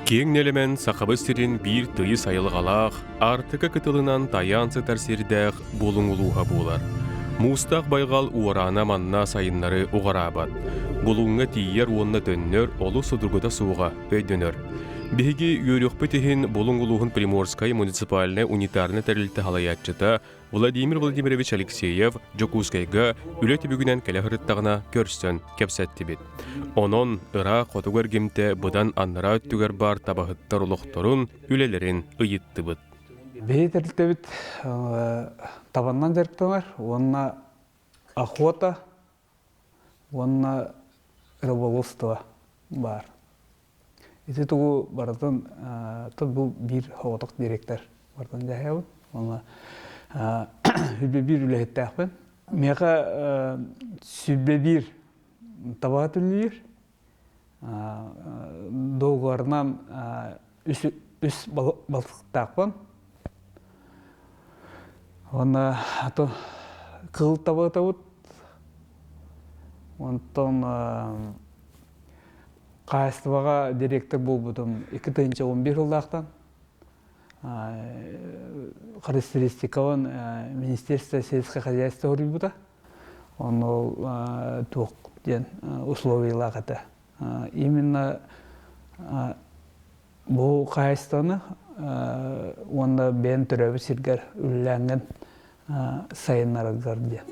Киэҥ нэлэмэн Сахабыт сирин биир тыйыс айылҕалаах, Аартыка кытылынан тайаан сытар сирдээх Булуҥ улууһа буолар. Муустаах байҕал уораана манна сайыннары уҕараабат. Булуҥҥа тиийэр уонна төннөр олус судургута суоҕа өйдөнөр. Биһиги үөрүөхпүт иһин Булуҥ улууһун Приморскай муниципальнай унитарнай тэрилтэ салайааччыта Владимир Владимирович Алексеев Дьокуускайга үлэ түбүгүнэн кэлэ сырыттаҕына көрсөн кэпсэттибит. Онон ыраах хотугу эргимтэ быдан анараа өттүгэр баар табаһыттар олохторун, үлэлэрин ыйыттыбыт. Биһи тэрилтэбит табаннан дьарыктанар уонна охота уонна рыболовство баар. Ити тугу барытын бу биир соҕотох директор барытын дьаһайабын. Уонна сүлбэ биир үлэһиттээхпин. Миэхэ сүлбэ биир табаҕа түллүүр. Договорынан үс балыктаахпын. Уонна кыыл табытабыт. Онтон Хаһаайыстыбаҕа директор буолбутум 2011 сыллаахтан. Характеристикабын Министерство сельского хозяйства суруйбута. Онно ол туох диэн условиялаах этэ. Именно бу хаһаайыстыбаны уонна бэйэм төрөөбүт сиргэр үлэлээҥҥин сайыннараргар диэн.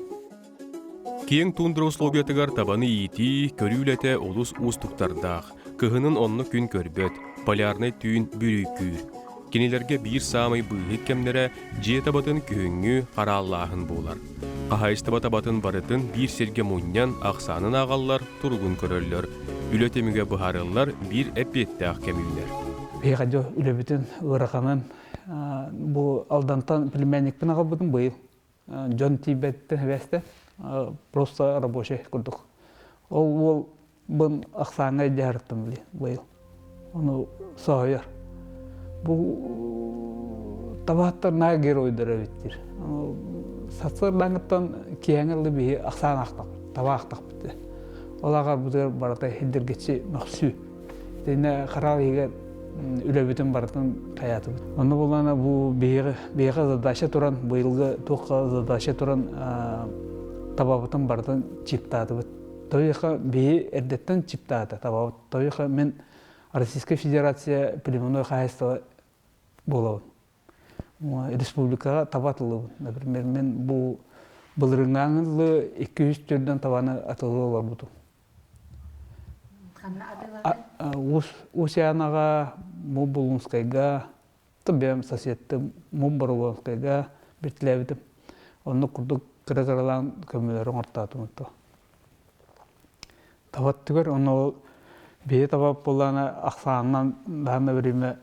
Киэҥ туундра условиятыгар табаны иитии, көрүү үлэтэ олус уустуктардаах. Кыһынын онно күн көрбөт, полярнай түүн бүрүүкүүр. Кинилэргэ биир саамай быыһык кэмнэрэ дьиэ табатын күһүҥҥү харааллааһын буолар. Хаһаайыстыба табатын барытын биир сиргэ мунньан, ахсаанын ааҕаллар, туругун көрөллөр. Үлэ түмүгэ быһаарыллар биир эппиэттээх кэм үүнэр. Биһиэхэ дьэ үлэбитин ыараханын бу Алдантан племянникпын аҕалбытым быйыл. Дьон тиийбэттэн эбээстэ просто рабочий курдук. Ол уол бын ахсааҥҥа дьаһарыттым быйыл. Ону соһуйар. Бу табаһыттар наа геройдар эбит диир. Сарсыардааҥҥыттан киэһэҥҥэ дылы биһи ахсаан аахтахпыт, таба аахтахпыт. Ол ааҕарбытыгар барыта хилдиргэччи мөхсүү. Итиннэ хараал иһигэр үлэбитин барытын хайаатыбыт. Онно буллаана бу биһиэхэ задача туран, быйылгы туохха задача туран табабытын барытын чиптаатыбыт. Тойуха биһи эрдэттэн чиптаата табабыт. Тойуха мен Российская Федерация племенной хаһайство буолабын. Республикаҕа таба атыллыбын. Например, мен бу былырыҥҥааҥылы 200 түрдэн табаны атылыы олорбутум. Ханна атыылаатыҥ? Усянаҕа, Мубулунскайга, бэйэм соседтым Муббарулонскайга биртилээбитим. Оннук курдук кыра-кыралаан көмөлөрү оҥортоотум то. Табаттыгар ону бэйэ таба буоллаана ахсаанынан даана бириме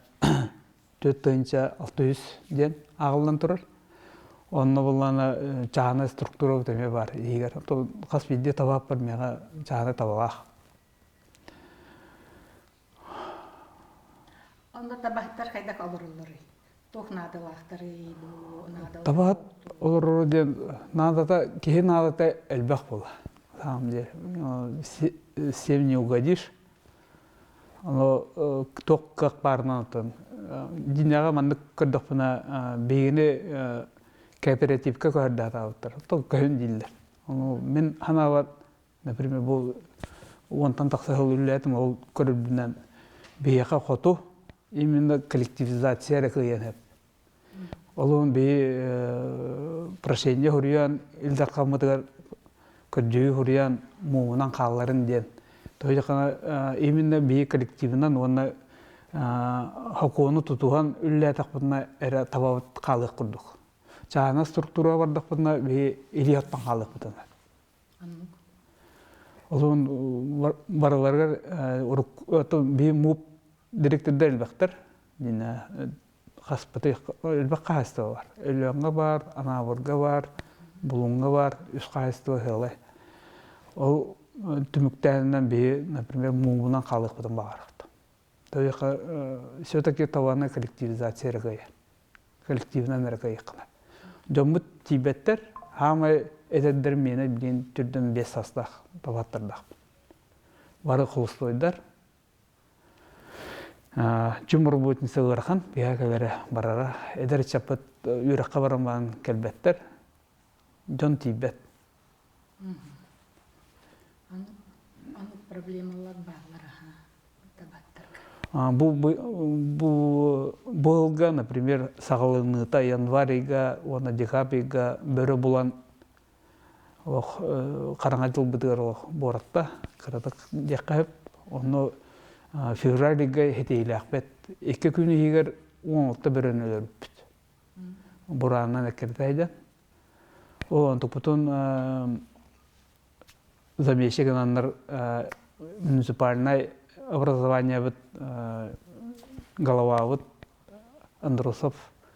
4600 диэн ааҕыллан турар. Онно буллаана чааһынай структура эмиэ баар иһигэр. Хас биирдии табааппар миэхэ чааһынай табалаах. Онно табаһыттар хайдах олороллоруй? Туох наадалаахтарый бу наадалаах? Табаһыт олорор диэн наадата киһи наадата элбэх буолар. На самом деле всем не угодишь. Ону туох кыах баарынан оттон дьиҥнээҕэ маннык көрдөхпүнэ биһигини кооперативка көһөрдөһөтаабыттар. Оттон көһүн дииллэр. Ону мин санаабар, например, бу уонтан тахса сыл үлэлээтим, ол көрөрбүнэн биһиэхэ хоту именно коллективизация эрэ кыайан сөп. Олуһун биһи прошение суруйан Ил Дархаммытыгар көрдьүһүү суруйан муомунан хаалларын диэн. Тоҕо именно биһи коллективынан уонна сокуону тутуһан үлэлээтэхпитинэ эрэ табабыт хаалыах курдук. Чааһынай структура бардахпытына биһи илии оттон хаалыахпытына. Олуһун барыларыгар биһи муп директордар элбэхтэр. Хаспыты элбэх хаһаайыстыба бар. Өлөөҥҥө баар, Анаабырга баар, Булуҥҥа баар үс хаһаайыстыба сыалай. Ол түмүктээһинэн биһи, например, муҥунан хаалыахпытын баҕарабыт. Тоҕо все-таки табаны коллективизация эрэ кыайар. Коллективынан эрэ кыайыаххына. Дьоммут тиийбэттэр, хаамай эдэрдэр миэнэ билигин түрдэн биэс саастаах табааттардаахпын. Бары холустуойдар. Чум работница ыарахан, биһа кэлэрэ барара. Эдэр ыччаппыт үөрэххэ баран баран кэлбэттэр. Дьон тиийбэт. Аны проблемалар бааллар аха табаттарга. Бу бу быылга, например, саҕаланыыта январь ыйга уонна декабрь ыйга бөрө булан олох хараҥа дьылбытыгар олох буоратта кыратык диэххэ сөп. Онно февраль ыйга хитиилээхпит. 2 күн иһигэр 16 бөрөнү өлөрбүппүт. Бураанынан эккирэтэ Ол онтукпутун замещик гынаннар муниципальнай образованиебыт головабыт Андросов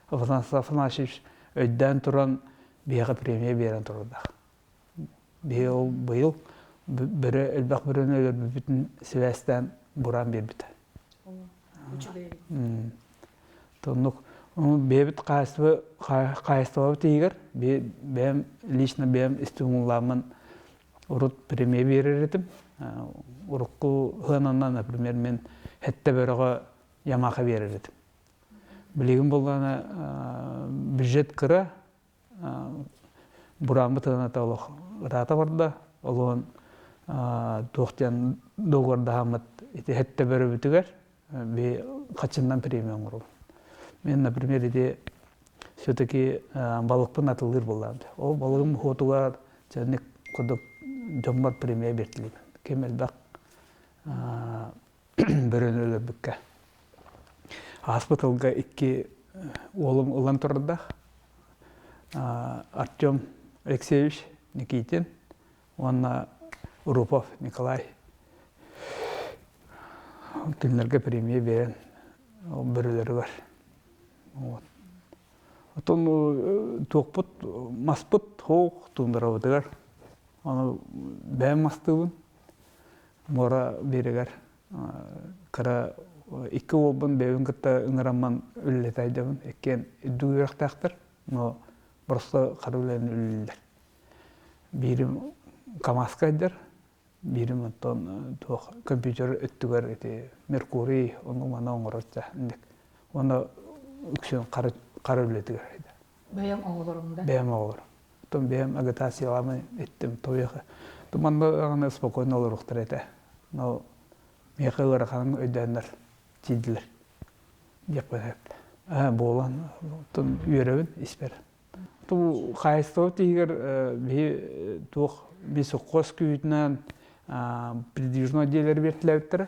Афанасий Афанасьевич өйдөөн туран биһиэхэ премия биэрэн турардаах. Биһи ол быйыл бөрө элбэх бөрөнү өлөрбүппүтүн сибээстээн бураан биэрбитэ. Тоннук бэйэбит хаһаайыстыба хаһаайыстыбабыт иһигэр бэйэм лично бэйэм стимуллааммын урут премия биэрэр этим. Урукку сыананан, например, мен сэттэ бөрөҕө Ямаха биэрэр этим. Билигин буоллаҕына бюджет кыра, бурааммыт ыаната олох ыраата барда. Олуһун туох диэн договордаһаммыт ити сэттэ бөрөбүтүгэр би хаччыннан премия оҥоробун. Мен, например, ити все-таки балыкпын атылыыр буоллаам. Ол балыгым уотугар чэнник курдук дьоммор премия бертилибин. Ким элбэх бөрөнү өлөрбүккэ. Ааспыт ылга икки уолум ылан турардаах. Артем Алексеевич Никитин уонна Рупов Николай кинилэргэ премия биэрэн бөрөлөрүгэр. Вот. Оттон туохпут маспыт хоох туундарабытыгар ону бэйэм мастыыбын муора биэригэр кыра икки уолбун бэйэбин кытта ыҥыраммын үлэлэтэ иккиэн үрдүк үөрэхтээхтэр но просто хара үлэни үлэлииллэр биирим КАМАЗка сылдьар биирим оттон туох компьютер өттүгэр ити Меркурий ону маны оҥорор инник уонна үксүн хара хара үлэтигэр Бэйэм оҕолорум да? Бэйэм оҕолорум. Оттон бэйэм агитацияламы эттим тоҕуйаха. Манна даҕаны спокойно олоруохтара этэ. Но миэхэ ыараханын өйдөөннөр тиийдилэр диэхпин сөп. Буолан оттон үөрэбин испэр. Бу хаһаайыстыба иһигэр биһи туох бесхоз күүтүнэн передвижной дьиэлэри биэртилээбиттэрэ.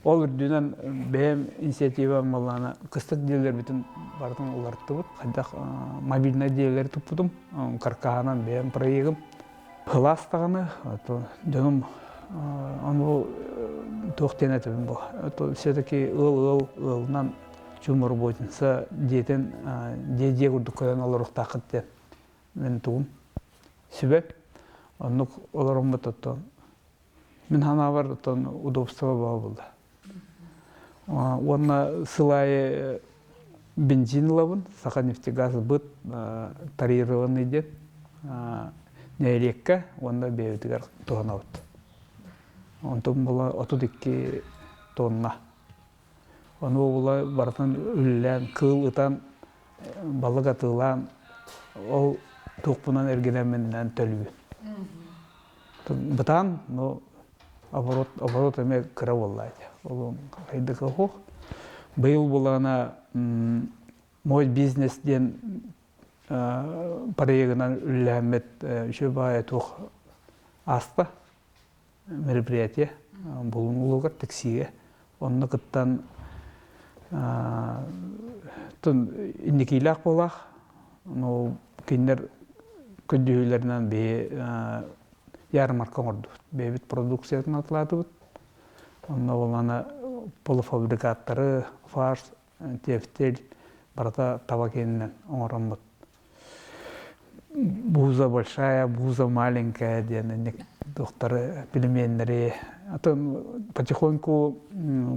Ол үрдүнэн бэйэм инициативам буоллаҕына кыстык дьиэлэрбитин барытын уларыттыбыт. Хайдах мобильнай дьиэлэри туппутум, каркаһынан бэйэм проегым. Кылаас даҕаны, дьонум ону туох диэн этэбин бу. Все-таки ыал-ыал ыалынан чумработница дьиэтин дьиэ-дьиэ курдук көрөн олоруохтааххыт диэн мин тугум сүбэ. Оннук олороммут оттон мин санаабар оттон удобство баа буолла. Уонна сыл аайы бензин ылабын, Саха нефтегаз быт тарированный диэн нэһилиэккэ уонна бэйэбитигэр туһанабыт. Онтон була 32 тонна. Ону була барытын үллээн, кыыл ытан, балык атыылаан, ол туохпунан эргинэмминэн төлүүбүн. Бытаан, но оборот, оборот эмиэ кыра буолла ити. Ол хайдыка суох. Быйыл булаана мой бизнес диэн проегынан үлэлээммит үчүгэй баҕайы туох ааста мероприятие Булун улуугар таксига онно кыттан инникилээх буолаах ну кинилэр көрдүүһүүлэринэн биһи ярмарка оҥордубут бэйэбит продукциятын атылаатыбыт онно буоллаҕына полуфабрикаттары фарш тефтель барыта таба киэнинэн оҥороммут Буза большая, буза маленькая диэн инник духтары, пельменнэри атын потихоньку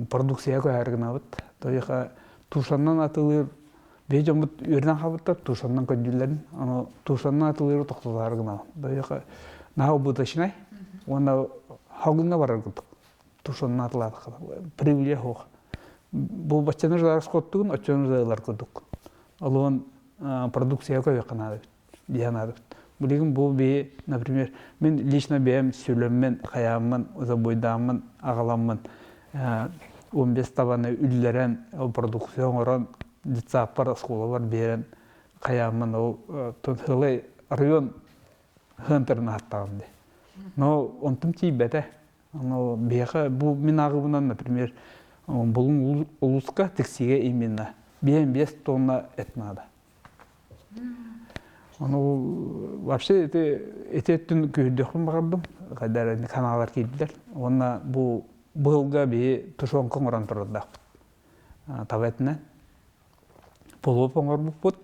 продукция көһөр гынабыт. Тоҕо тушаннан атылыыр биһи дьоммут үөрэнэн хаалбыттар тушаннан көрдүүллэрин аны тушаннан атылыыры тохтотоору гынабын. Тоҕо наһаа убыточнай уонна халгыҥҥа барар курдук тушаннан атылаатахха привилегия суох. Бу баччаны расходтугун, оччону ылар курдук. Олуон продукция көйөххө наада дии санаатыбыт. Билигин бу би, например, мин лично бэйэм сүлөммүн, хайааммын, забойдааммын, аҕаламмын 15 табаны үллэрэн, ол продукция оҥорон, детсадпар, оскуолабар биэрэн, хайааммын ол тылай район хантарын ааттаҕым дии. Но онтум тиийбэтэ. Ону биһиэхэ бу мин ааҕыбынан, например, Булуҥ улууска Тиксигэ именно 5 тонна эт наада. Ону вообще ити ити өттүн күүһүрдүөхпүн баҕардым. Хайдар каналлар киирдилэр. Уонна бу быһылга биһи тушенка оҥорон турардаахпыт. Таба этинэн. Полуоп оҥорбуппут.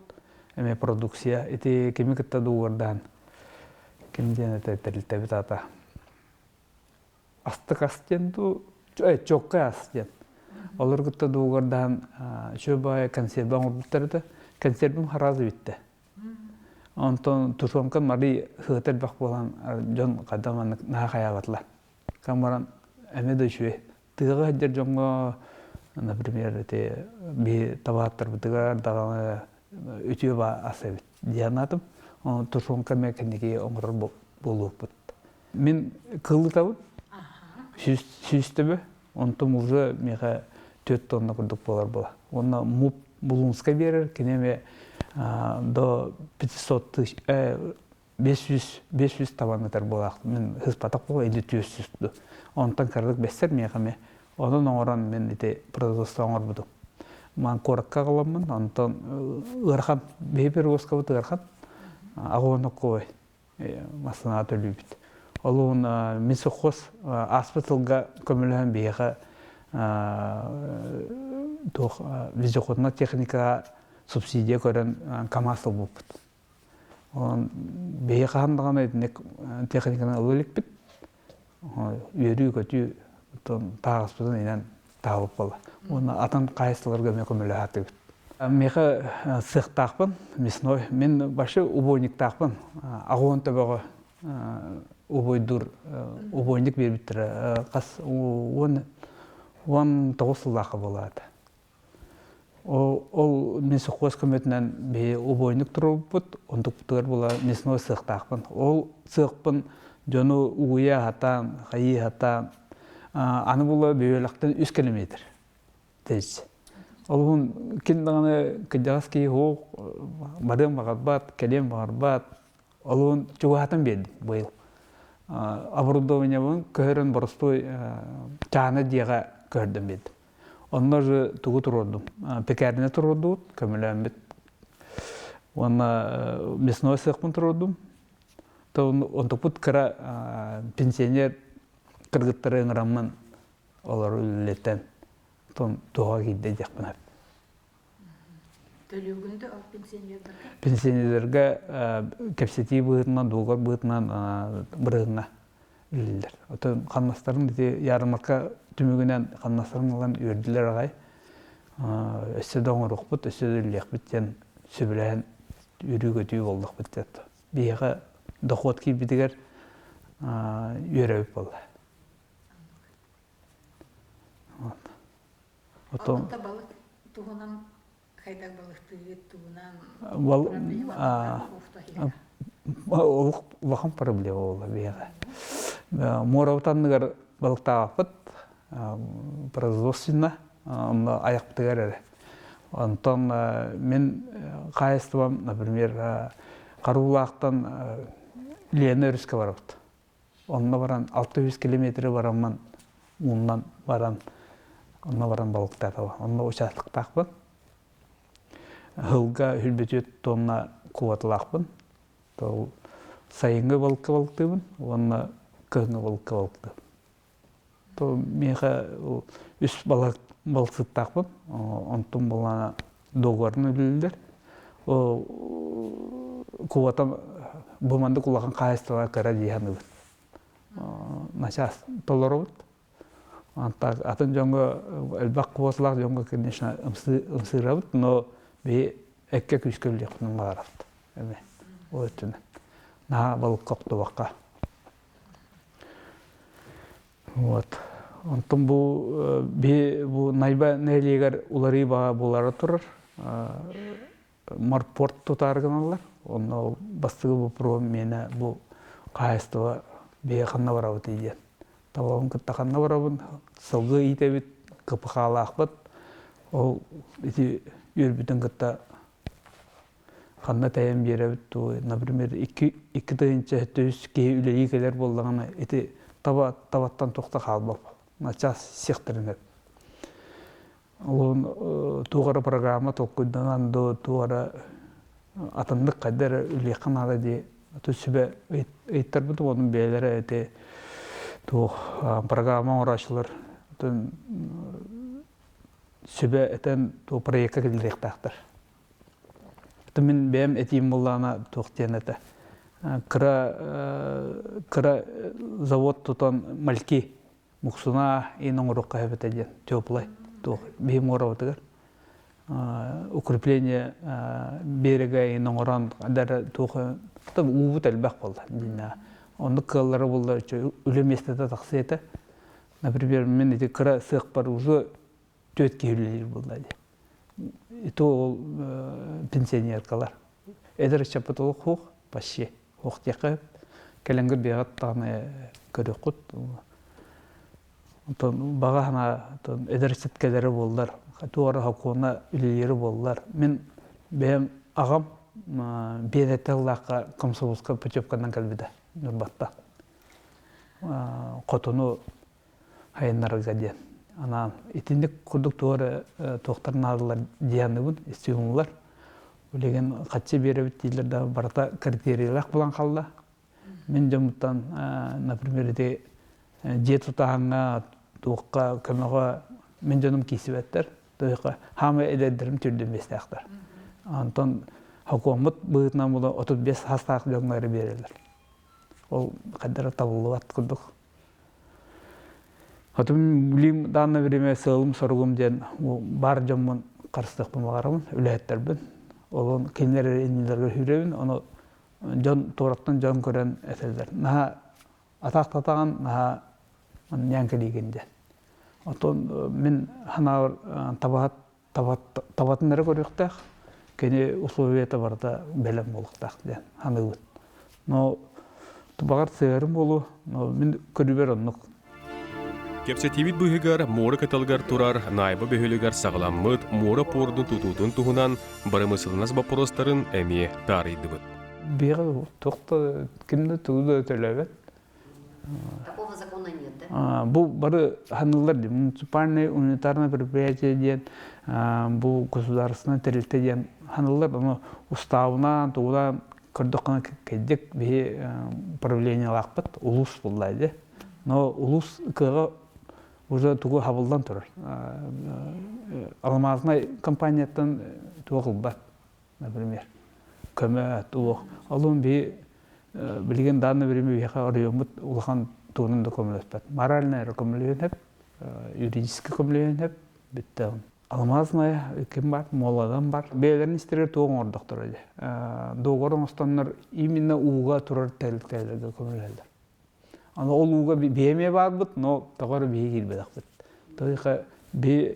Эмиэ продукция. Ити кими кытта дугуордаан ким диэн этэ тэрилтэбит аата. Астык ас диэн дуу, чокка ас диэн. Олор кытта дугуордаан үчүгэй баҕайы консервы оҥорбуттар этэ. Консервым хараас бүттэ. Онтон тушенка Мари сыата элбэх буолан дьон хайдах маннык наһаа хайаабатылар. Кам баран эмиэ да үчүгэй. Тыаҕа сылдьар дьоҥҥо, например, ити биһи табаһыттарбытыгар даҕаны үтүө баа ас эбит дии санаатым. Тушенка эмиэ кэнники оҥорор буолуохпут. Мин кылытабын сүүс төбө, онтум уже миэхэ 4 тонна курдук буолар буола. Уонна МУП Булунскай биэрэр, кини эмиэ до 500 тысяч, 500, 500 табан ытар буолаах. Мин сыспатах буола или 400 Онтон кыратык бэссэр миэхэ эмиэ. Онон оҥорон мин ити производство оҥорбутум. Ман куоракка аҕаламмын, онтон ыарахан, биһи перевозкабыт ыарахан, аҕуоноккой массыына төлүүбүт. Ол мин соххуос ааспыт сылга көмөлөһөн биһиэхэ туох вездеходная техникаҕа субсидия көрөн КАМАЗ ылбыппыт. Онон биһи хаһан даҕаны итинник техниканы ыла иликпит. Үөрүү-көтүү тааҕыспытын инэн таабыт буолла. Уонна атын хаһаайыстыбаларга эмиэ көмөлөһө Миэхэ сыахтаахпын, мясной. Мин вообще убойниктаахпын. Аҕуон төбөҕө убойдуур убойник биэрбиттэрэ хас 19 сыллаахха буолаата. Ол мин соххуос көмөтүнэн биһи убойник туруорбуппут, онтукпутугар була мясной сыахтаахпын. Ол сыахпын дьону угуйа сатаан, хайыы сатаан, аны була бөһүөлэктэн 3 километр тэйс. Ол ким даҕаны кырдьаҕас киһи суох, барыан баҕарбат, кэлиэн баҕарбат, олуһун чугаһатан биэрдим быйыл. Оборудованиебын көһөрөн боростуой чаана дьиэҕэ көһөрдөм биэрдим. Онно же тугу туруордум? Пекарня туруордубут, көмөлөөммүт. Уонна мясной сыахпын туруордум. Онтукпут кыра пенсионер кыргыттары ыҥыраммын олору үлэлэтэн туһаҕа киирдэ диэхпин сөп. Төлүүгүн да ол пенсионердарга? Пенсионердарга кэпсэтии быһыытынан, дуогар быһыытынан бырыһыҥҥа үлэлииллэр. Оттон хамнастарын ити ярмарка түмүгүнэн хамнастарын ылан үөрдүлэр аҕай. Өссө да оҥоруохпут, өссө да үлэлиэхпит диэн сөбүлэһэн үөрүү-көтүү буоллахпыт диэт. Биһиэхэ дохуот киирбитигэр үөрэбит буолла. Отон балык туһунан хайдах балыктыыгыт туһунан Олох улахан проблема буолла биһиэхэ. Муорабыт анныгар балыктаабаппыт производственно онно айахпытыгар эрэ. Онтон мин хаһаайыстыбам, например, Харуулаахтан Лена өрүскэ барабыт. Онно баран 600 километры бараммын ууннан баран онно баран балыктаатабын. Онно учаастактаахпын. Ыһылга үһүлбүтүт тонна кубатылаахпын. Ол сайыҥҥы балыкка балыктыыбын уонна кыһыҥҥы балыкка балыктыыбын. То миэхэ үс балыксыттаахпын. Онтум буоллаҕына договорын үлэлииллэр. Кубатам бу маннык улахан хаһаайыстыбаҕа кыра дии саныыбын. Начаас толоробут. Атын дьоҥҥо элбэх квоталаах дьоҥҥо, конечно, ымсыырабыт, но биһи эккэ күүскэ үллүөхпүтүн баҕарабыт. Эми ол өттүнэн. Наһаа балыкка охтубакка. Вот. Онтон бу би бу Найба нэһилиэгэр уларыы баҕа буолара турар. Морпорт тутаары гыналлар. Онно бастакы боппуруоһум миэнэ бу хаһаайыстыба биһи ханна барабытый диэн. Табабын кытта ханна барабын, сылгы иитэбит, КПХ-лаахпыт. Ол ити үөрбүтүн кытта ханна тэйэн биэрэбит дуу, например, 2 тыһыынча үс киһи үлэлии кэлэр буоллаҕына, ити таба табаттан туох да хаалбат. Начаас сиэхтэрин сөп. Олон туох эрэ программа толкуйданан дуу, туох эрэ атыннык хайда эрэ үлүөххэ наада дии сүбэ ыйыттарбытым, онон бэйэлэрэ ити туох программа оҥорооччулар сүбэ этэн туох проекка киллэриэхтээхтэр. Мин бэйэм этиим буоллаҕына туох диэн этэ. Кыра кыра завод тутан мальки муксуна ин оҥоруохха сөп этэ диэн теплай туох биһи муорабытыгар укрепление берега ин оҥорон туох уубут элбэх буолла динна оннук кыаллара буолла үлэ миэстэтэ тахсыа этэ. Например, мин ити кыра сыахпар уже түөрт киһи үлэлиир буолла дии. И то ол пенсионеркалар. Эдэр ыччаппыт олох суох, почти суох диэххэ сөп. Кэлэҥҥэ биэҕит даҕаны көрүөххүт. Онтон баҕа санаа эдэр ыччат кэлэрэ буоллар, туох эрэ сокуона үлэлиирэ буоллар. Мин бэйэм аҕам биэнэтэ сыллаахха комсомольскай путевканан кэлбитэ Ньурбаттан. Хотуну айаннарарга диэн. Анаан итинник курдук туох эрэ туохтар наадалар дианыбын стимуллар. Билигин хаччы биэрэбит дииллэр да барыта критерийлээх булан хаалла. Мин дьоммуттан, например, ити дьиэ тутааһыҥҥа, туохха көмөҕө мин дьонум киирсибэттэр. Туохха хаамай эдэрдэрим түрдүн биэстээхтэр. Онтон хокуоммут быһыытынан була 35 саастаах дьоҥҥо эрэ биэрэллэр. Ол хайдара табыллыбат курдук. Хотум билим данное время сыалым-соругум диэн бар дьоммун харыстыахпын баҕарабын, үлэһиттэрбин. Олон кинилэр иннилэргэ сүүрэбин, ону дьон туораттан дьон көрөн этэллэр. Наһаа атаахтатаҕын, наһаа ньээҥкэлиигин диэн. Оттон мин ханаабар табаһат табатын эрэ көрүөхтээх, кини условията барыта бэлэм буолуохтаах диэн саныыбын. Но баҕар сыһыарым буолуо, но мин көрүүбэр оннук. Кэпсэтиибит быыһыгар муора кытылыгар турар Найба бөһүөлэгэр саҕаламмыт муора пуордун тутуутун туһунан бырамыысыланнас боппуруостарын эмиэ таарыйдыбыт. Биэҕэ туох да ким да тугу да төлөөбөт. Такого закона нет, да? Бу бары ханыллар муниципальное унитарное предприятие диэн бу государственное тэрилтэ диэн ханыллар ону уставынан тугунан көрдөххүнэ кэдик биһи правлениелаахпыт улуус булла ди. Но улуус кыаҕа уже тугу хабыллан турар. Алмазный компанияттан туох ылбат, например. Көмө туох. Олун би билигин данный время биһиэхэ оройуоммут улахан тугунан да көмөлөспөт. Моральный эрэ көмөлөһүөн сөп, юридически көмөлөһүөн сөп, бүттэ. Алмазная ким бар, Моладан бар. Бэйэлэрин истэригэр туох оҥордохторо дии. Договор оҥостоннор именно ууга турар тэрилтэлэргэ көмөлөһөллөр. Аны ол ууга биһи эмиэ баарбыт, но тоҕо эрэ биһи киирбэтэхпит. Только би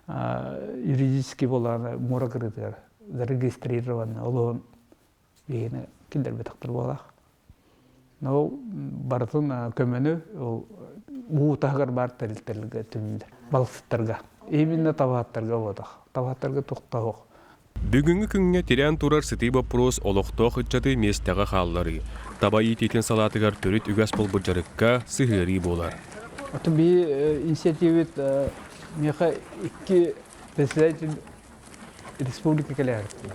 юридически буолааны муора кырыытыгар зарегистрированный олуһун биһини киллэрбэтэхтэр буолаах. Но барытын көмөнү ол уу таһыгар баар тэрилтэлэргэ түмүллэр. Балыксыттарга. Именно табаһыттарга буотах. Табаһыттарга туохтаах. Бүгүҥҥү күҥҥэ тирээн турар сытыы боппуруос олохтоох ыччаты миэстэҕэ хаалларыы, таба иитиитин салаатыгар төрүт үгэс буолбут дьарыкка сыһыарыы буолар. Оттон биһи инициативабыт миэхэ икки председатель республика кэлээхтэр.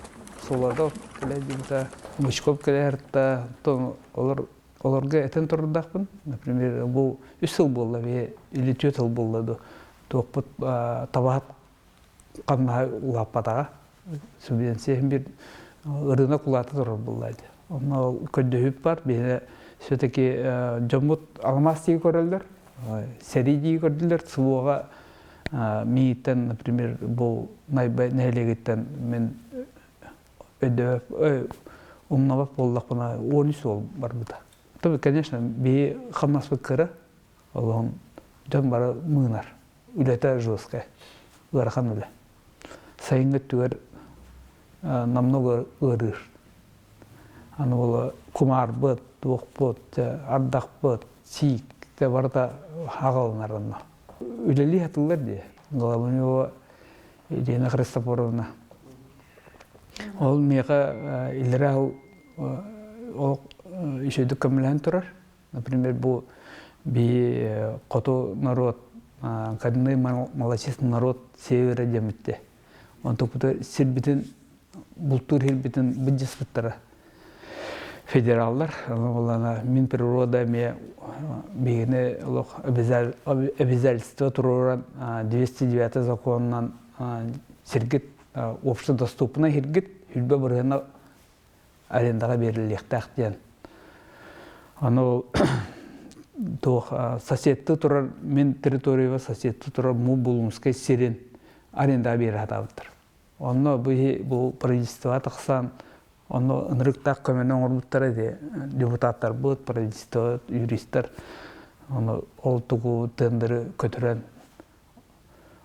Солодов кэлээдибита, Бычков кэлээхтэ, оттон олор олорго этэн турдаахпын. Например, бу үс сыл буолла биһи или түөрт сыл буолла ду туохпут табаһыт хамнаһа улааппатаҕа. Субвенция иһин биир ырыынак улаата турар буолла ити. Онно көрдөһүүп бар, биһиэнэ все-таки дьоммут алмаас дии көрөллөр, сэрии дии көрдүлэр, СВО-ҕа миигиттэн, например, бу Найба нэһилиэгиттэн мин өйдөбөп умнабат буоллахпына 13 уол барбыта. То, конечно, биһи хамнаспыт кыра, олоһун. Дьон бары мыынар. Үлэтэ жесткая. Ыарахан үлэ. Сайыҥҥы өттүгэр намного ыарыыр. Аны ол кумаарбыт, туохпут, ардахпыт, сиик те барыта аҕалынар онно. Үлэлии сатыыллар дии. Головнева Елена Христофоровна. Ол миэхэ илэрээ ол үчүгэйдик көмөлөһөн турар. Например, бу би хоту народ, коренной малочисленный народ севера диэмитте. Онтукпута сирбитин бултуур сирбитин быдьыспыттара федераллар. Буоллаана Минприрода эмиэ биһигини олох обязательство туруоран 209 законунан сиргит общедоступный сиргит хүлбэ бырыһына арендаҕа биэриллиэхтээх диэн. Аны туох соседты турар мин территорияба соседты турар Мубулумскай сирин арендаҕа биэрэ сатаабыттар. Онно бу бу правительствоҕа тахсан онно ынырыктаах көмөнү оҥорбуттара ити депутаттарбыт, правительство, юристар ону ол тугу тендеры көтүрэн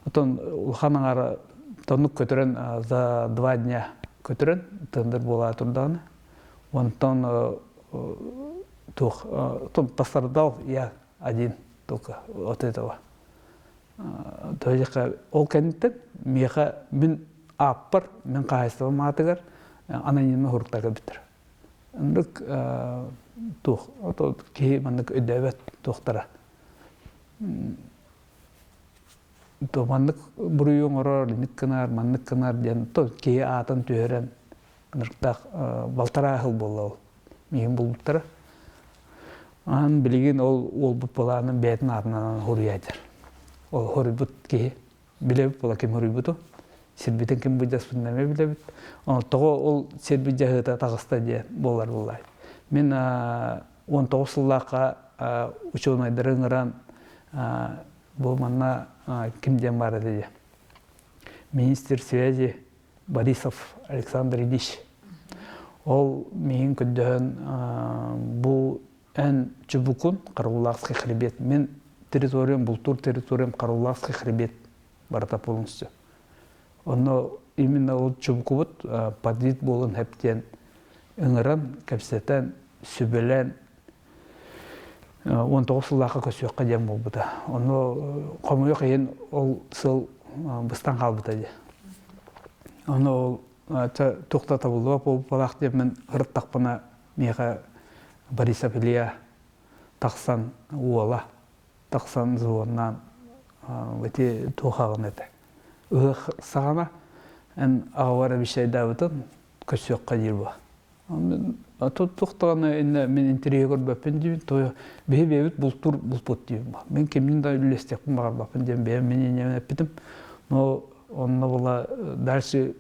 Оттон улахан аҥаара тоннук көтөрөн за 2 дня көтөрөн тендер буолаа турдаҕына. Онтон туох пострадал я один только от этого. То есть ол кэнниттэн миэхэ мин ааппар, мин хаһаайыстыбам аатыгар анонимно хуруктарга бүттэр. Ындык туох киһи маннык өйдөөбөт туохтара. То маннык буруйу оҥорор, инник гынар, маннык гынар диэн то киһи аатын түһэрэн ынырыктаах балтараа сыл буолла ол. Миигин булбуттара. Аан билигин ол уолбут былаанын бэйэтин аатынан хоруйаатар. Ол хоруйбут киһи билэбит була ким хоруйбуту. Сирбитин ким былдьаспытын эмиэ билэбит. Тоҕо ол сирбит дьаһыыта таҕыста диэн буолар буоллай. Мин 19 сыллаахха учуонайдары ыҥыран бу манна ким диэн баар этэ диye. Министр связи Борисов Александр Ильич. Ол миигин көрдөһөн бу эн чубукун Карулахский хребет. Мен территориям, бултуур территориям Карулахский хребет барыта полностью. Онно именно ол чубукубут подвид буолан хэптиэн ыҥыран, кэпсэтэн, сүбэлээн 19 сыллаахха көсүөххэ диэн буолбута. Ону хомойуох иһин ол сыл быстан хаалбыта дии. Ону ол туох да табыллыбат буолбалаах диэммин ырыттахпына миэхэ Борисов Илья тахсан уола тахсан звоннаан ити туохаҕын этэ. Ыһыах саҕана эн аҕабар обещайдаабытын көссүөххэ диир буо. Туох даҕаны иннэ мин интэриэһи көрбөппүн диибин, то биһи бэйэбит бултуур булпут диибин. Мин кимнин да үллэстиэхпин баҕарбаппын диэн бэйэм мин инньэбин эппитим. Но онно була дальше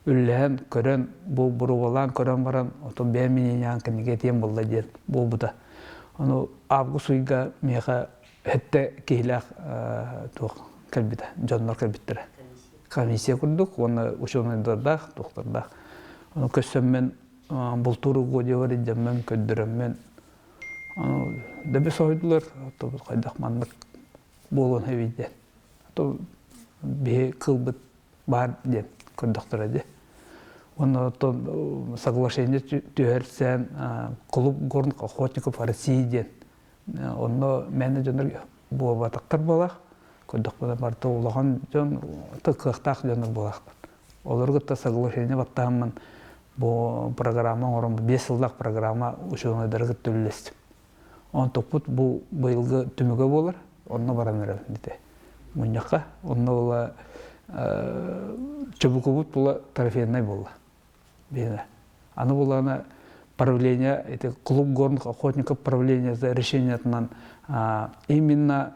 үллэһэн көрөн бу боруобалаан көрөн баран отон бэйэм мин инньэҕин кинигэ этиэм буолла диэн буолбута. Ону август ыйга миэхэ сэттэ киһилээх туох кэлбитэ, дьоннор кэлбиттэрэ. Комиссия курдук уонна учуонайдардаах, туохтардаах. Ону көссөммүн бултуур угодьялар илдьэммин көрдөрөммүн ону дэби соһуйдулар, хайдах маннык буолуон эбит диэн. То биһи кылбыт баар диэн көрдөхтөрө дии. Уонна оттон соглашение түһэрсэн клуб горных охотников России диэн Онно мээнэ дьоннор буолбатахтар буолах, көрдөхпүнэ барыта улахан дьон, кыахтаах дьоннор буолаахтар. Олору кытта соглашение баттаһаммын бу программа оҥорон 5 сыллаах программа учуонайдары кытта үлэлэстим. Онтукпут бу быйылгы түмүгэ буолар, онно баран эрэбин дите. Мунньахха, онно була чубукубут була трофейнай буолла. Биһиэнэ. Аны булана правление, это клуб горных охотников правление за решениетынан именно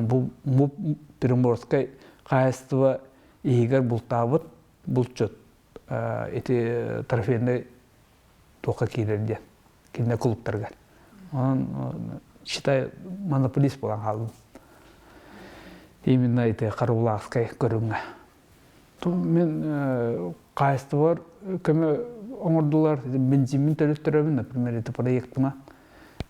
бу МУП Приморскай хаһаайыстыба иһигэр бултаабыт булчут ити трофейный туохха киирэр диэн кинилэр клубтарыгар. Онон считай монополист буолан хаалдым. Именно ити Харулаахскай көрүҥҥэ. Мин хаһаайыстыбалар көмө оҥордулар, бензиммин төлөттөрөбүн, например, это проектыма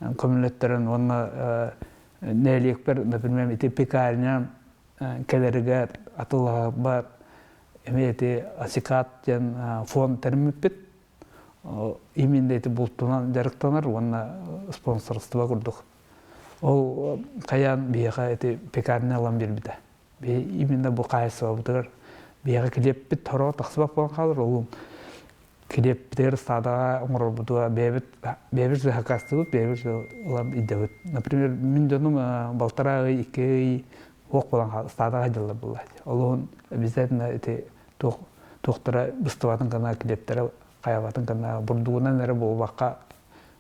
көмөлөттөрөн уонна Нэһилиэкпэр, например, ити пекарня кэлэригэр атыллаһарбар эмиэ ити Асикат диэн фонд тэриммиппит. Именно ити бултунан дьарыктанар уонна спонсорство курдук. Ол хайаан биһиэхэ ити пекарня ылан биэрбитэ. Именно бу хаһаайыстыбабытыгар биһиэхэ килиэппит хоро тахсыбат буолан хаалар, ол килиэппитигэр ыстаадаҕа оҥорорбутугар бэйэбит бэйэбит сакаастыыбыт, бэйэбит ылан илдьэбит. Например, мин дьонум балтараа ый, 2 ый уох буолан ыстаадаҕа сылдьаллар буолла. Олуһун обязательно ити туох туохтара быстыбатын гына килиэптэрэ хайабатын гына бурдугунан эрэ буолбакка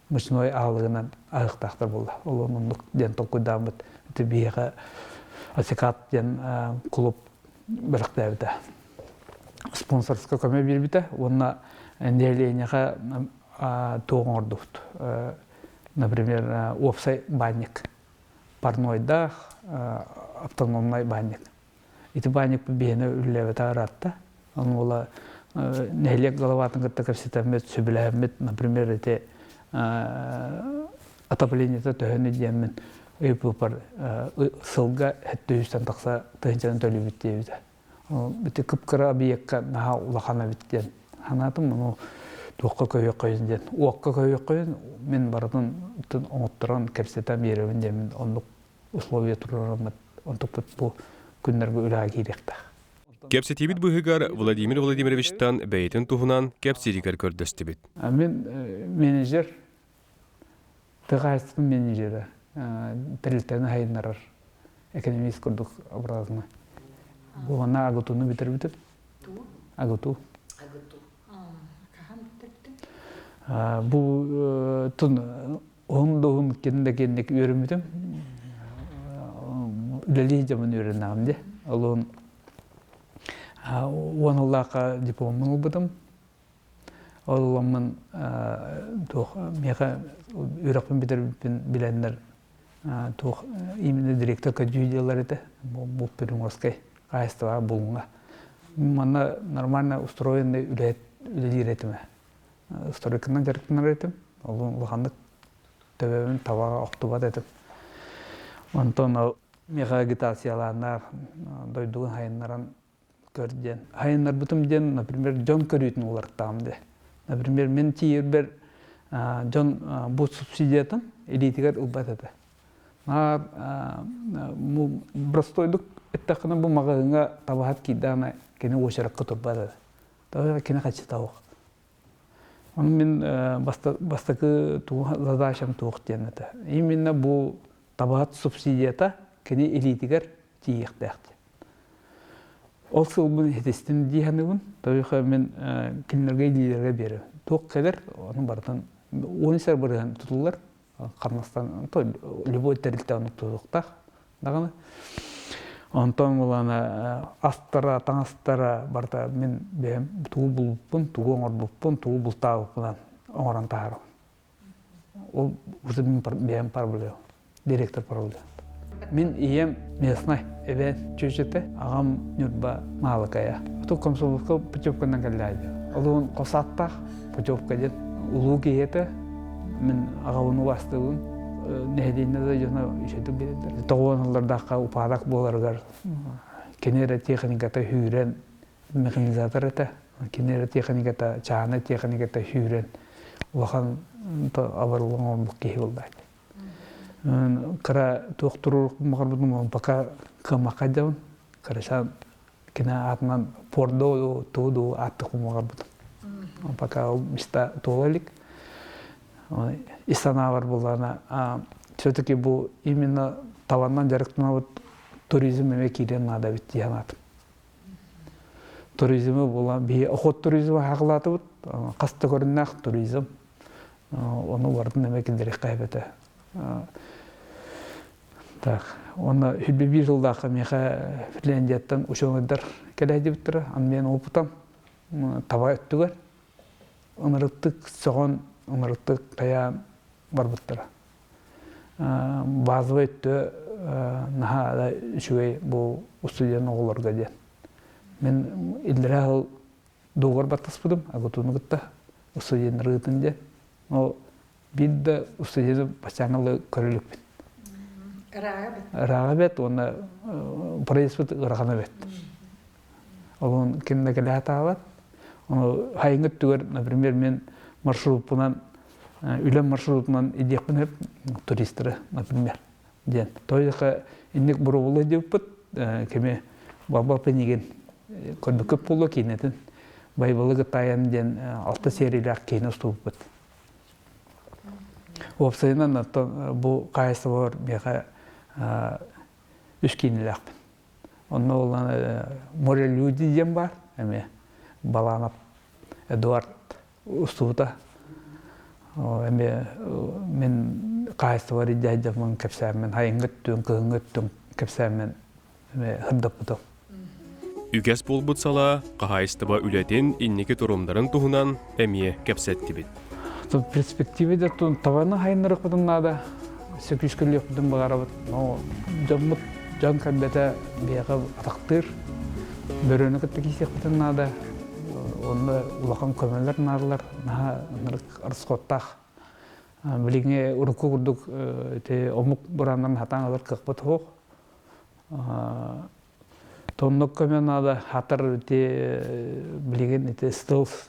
мучной аһылыгынан аһыахтаахтар буолла. Ол оннук диэн толкуйдааммыт ити биһиэхэ Асикат диэн клуб бэлэхтээбитэ. Спонсорска көмө биэрбитэ уонна нэһилиэнньэҕэ туох оҥордубут. Например, уопсай баанньык. Парнойдаах автономнай баанньык. Ити баанньыкпыт биһиэнэ үлэлээбэтэ ыраатта. Ону уола нэһилиэк головатын кытта кэпсэтэммит, сөбүлэһэммит, например, ити отоплениета төһөнү диэммин ыйыппыппар сылга 700-тэн тахса тыһыынчаны төлүүбүт диэбитэ. Ити кып-кыра объекка наһаа улахан эбит диэн санаатым. Ону туохха көһүөххөйүн диэн. Уокка көһүөххөйүн мин барытын оҥотторон кэпсэтэн биэрэбин диэммин оннук условия туруораммыт онтукпут бу күннэргэ үлэҕэ киириэхтээх. Кэпсэтиибит быыһыгар Владимир Владимировичтан бэйэтин туһунан кэпсииригэр көрдөстүбүт. Мин менеджер, тыа хаһаайыстыбатын менеджерэ, тэрилтэни сайыннарар экономист курдук образно. Бу манна АГТУну бүтэрбитим. АГТУ. АГТУ. Хаһан бүтэрбитиҥ? Бу тун Уһун да уһун кин да киэнник үөрэммитим. Үлэлии дьомун үөрэнэҕим дии. Олуһун 10 сыллаахха дипломмун ылбытым. Ол ыламмын туох миэхэ үөрэхпин бүтэрбиппин билэннэр туох именно директор көдьүү диэллэр этэ. Бу Приморскай хаһаайыстыбаҕа Булуҥҥа. Манна нормально устроенный үлэһит үлэлиир этим. Стройканан дьарыктанар этим. Ол улаханнык төбөбүн табаҕа охтубат этим. Онтон ол миэхэ агитациялааннар дойдугун хайыннаран көр диэн. Хайыннарбытым диэн, например, дьон көрүүтүн уларыттаҕым диэ. Например, мин тиийэрбэр дьон бу субсидиятын илиитигэр ылбат этэ. Наар простойдук эттэххинэ бу маҕаһыыҥҥа табаһыт киирдэҕинэ кини уочаракка турбат этэ. Тоҕо кини хаччыта суох. Ону мин бастакы задачам туох диэн этэ. Именно бу табаһыт субсидията кини илиитигэр тиийиэхтээх диэн. Ол сылбын иһитистим дии саныыбын. Тоҕо мин кинилэргэ илиилэргэ биэрэбин. Туох кэлэр, ону барытын 10 бырыһан тутуллар. Хамнастан любой тэрилтэ оннук тутуохтаах даҕаны. Онтон булана астара, таҥастара барыта мин бэйэм тугу булбуппун, тугу оҥорбуппун, тугу бултаабыппынан оҥорон таһаарабын. Ол уже мин бэйэм проблема, директор проблема. Мин ийэм местный эбээн чүөчэтэ, аҕам Ньурба Маалыкайа. Оту комсомолка путевканан кэллээди. Олуһун хос ааттаах путевка диэн улуу киһи этэ. Мин аҕабын убаастыыбын. Нэһилиэнньэ да дьоно үчүгэй билэллэр. Тоҕуон ыллардаахха упадок буоларыгар кини эрэ техниката сүүрэн механизатор этэ. Кини эрэ техниката, чааһынай техниката сүүрэн улахан абыраллан оҥорбут киһи буолла. Кыра туох туруорукпун баҕарбытым пока кыаммакка дьабын. Кырачаан кини аатынан пордо тугу дуу ааттыахпын баҕарбытым. Пока ол места туола илик. Ис санаабар буллаҕына все-таки бу именно табаннан дьарыктанабыт туризм эмиэ киириэн наада эбит дии санаатым. Туризмы буолан биһи охот туризмы хаалаатыбыт хас да көрүннээх туризм Ону барытын эмэ киллэриэххэ эбэтэ. Так, уонна 101 сылдаахха миэхэ Финляндияттан учуонайдар кэлээдибиттэрэ. Аны мен опытам таба өттүгэр ынырыктык сөҕөн, ынырыктык тайаан барбыттара. Базовый өттө наһаа да үчүгэй бу устудьуон оҕолорго диэн. Мин иллэрээ сыл дуогар баттаспытым, АГТУну кытта устудьуоннары ыытын диэн. Ол биир да устудьуону бастаан ыла көрө иликпин. Ырааҕа бэт уонна проездпыт ыарахана бэт. Олон ким да кэлэ сатаабат. Ону хайыҥҥы өттүгэр, например, мен маршруппунан үлэм маршрутунан идиэхпин сөп туристары, например, диэн. Тойоха инник буробулу диэппит кими Баба Пенигин көрбүккүт буолуо киинэтин Байбалы кытайан диэн алта сериялаах киинэ устубуппут. Уопсайынан оттон бу хаһаайыстыбалар миэхэ үс киинэлээхпин. Онно буоллаҕына «Море люди» диэн баар эмиэ Баланов Эдуард устубута. Эмиэ мин хаһаайыстыбалар идиэйдэммин кэпсээммин сайыҥҥы өттүн, кыһыҥҥы өттүн кэпсээммин эмиэ сырдаппытым. Үгэс буолбут салаа хаһаайыстыба үлэтин инники торумнарын туһунан эмиэ кэпсэттибит. Перспективе да табаны хайыннарыахпытын наада, сөкүүскөлүөхпүтүн баҕарабыт. Но дьоммут дьон кэлбэтэ биһиэхэ атахтыыр. Бөрөнү кытта киисиэхпитин наада. Онно улахан көмөлөр наадалар, наһаа расходтаах. Билиҥҥи урукку курдук ити омук бураннарын хатаан ылар кыахпыт суох. Тоннук көмө наада хатар ити билигин ити стелс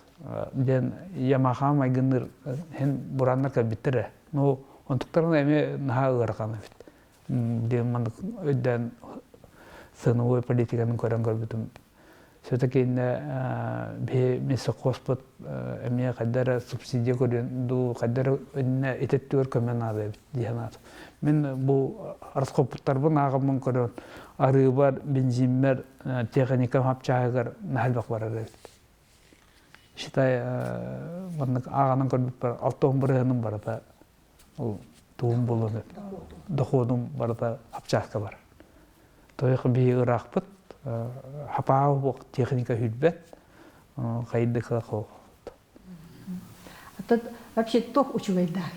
диэн Ямаха майгынныыр һин бураннар кэлбиттэрэ. Ну онтуктарына эмиэ наһаа ыарахан эбит. Диэн маннык өйдөөн ценовой политиканы көрөн көрбүтүм. Все-таки иннэ биһи мессоххоспут эмиэ хайда эрэ субсидия көрүөн дуу, хайда эрэ иннэ ити өттүгэр көмө наада эбит дии санаатым. Мин бу расхоппуттарбын ааҕаммын көрөн арыыбар, бензиммэр, техникам хапчааһыгар наһаа элбэх барар эбит. Считай, маннык ааҕанан көрбүппэр 60 бырыһыаным барыта ол тугум буолуон доходум барыта хапчааска бар. Тойох биһи ыраахпыт, хапаа буох техника хүрбэт, хайдыка хоох. А вообще тох учугайдаах.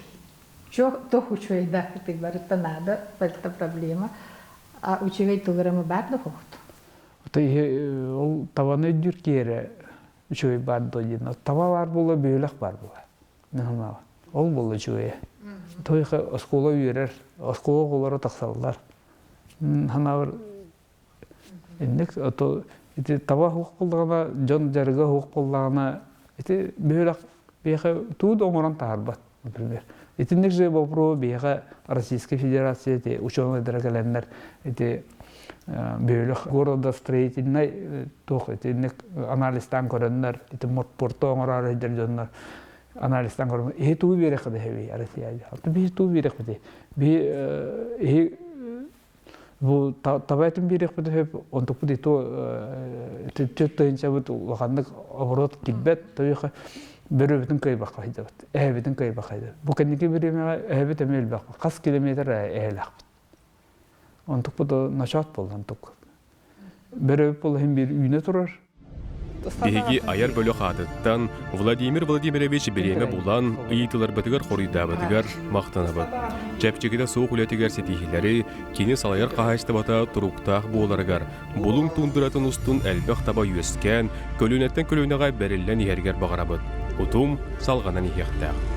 Тох учугайдаах ты барыта надо, это проблема. А учугай тугурамы бар да хохт. Ол табаны өйдүүр киэрэ үчүгэй бар до диэн. Таба бар була, бөөлөх бар була. Наһаа Ол буолла үчүгэйэ. Тойха оскуола үөрэр, оскуола оҕолоро тахсаллар. Ханаабар инник ото ити таба суох буоллаҕына, дьон дьарыга суох буоллаҕына, ити бөһүөлэк биһиэхэ туу да оҥорон таһаарбат, например. Итинник же боппуруоһу биһиэхэ Российскай Федерация ити учуонайдара кэлэннэр ити бөһүөлэк города-строительнай туох итинник анализтаан көрөннөр, ити морпорто оҥороору сылдьар дьоннор анализтаан көрөн иһи туу биэрэххэ дэһэбий Россия. Биһи туу биэрэхпитий. Биһи иһи бу таба этин биэрэхпит сөп, онтукпут ито түөрт тыһыынчабыт улаханнык оборот килбэт, тойуха бөрөбүтүн кыайбакка сылдьабыт, эһэбитин кыайбакка сылдьабыт. Бу кэнники бириэмэҕэ эһэбит эмиэ элбэх. Хас километр эһэлээхпит. Онтукпут ночоот буолла онтук. Бөрөбүт буолла иһин биир үүнэ турар. Биһиги айар бөлөх аатыттан Владимир Владимирович бириэмэ булан, ыйытыыларбытыгар хоруйдаабытыгар махтанабыт. Чэпчэкитэ суох үлэтигэр ситиһиилэри кини салайар хаһаайыстыбата туруктаах буоларыгар, Булуҥ тундуратын устун элбэх таба үөскээн, көлүөнэттэн көлүөнэҕэ бэриллэн иһэригэр баҕарабыт. Утум салҕанан иһиэхтээх.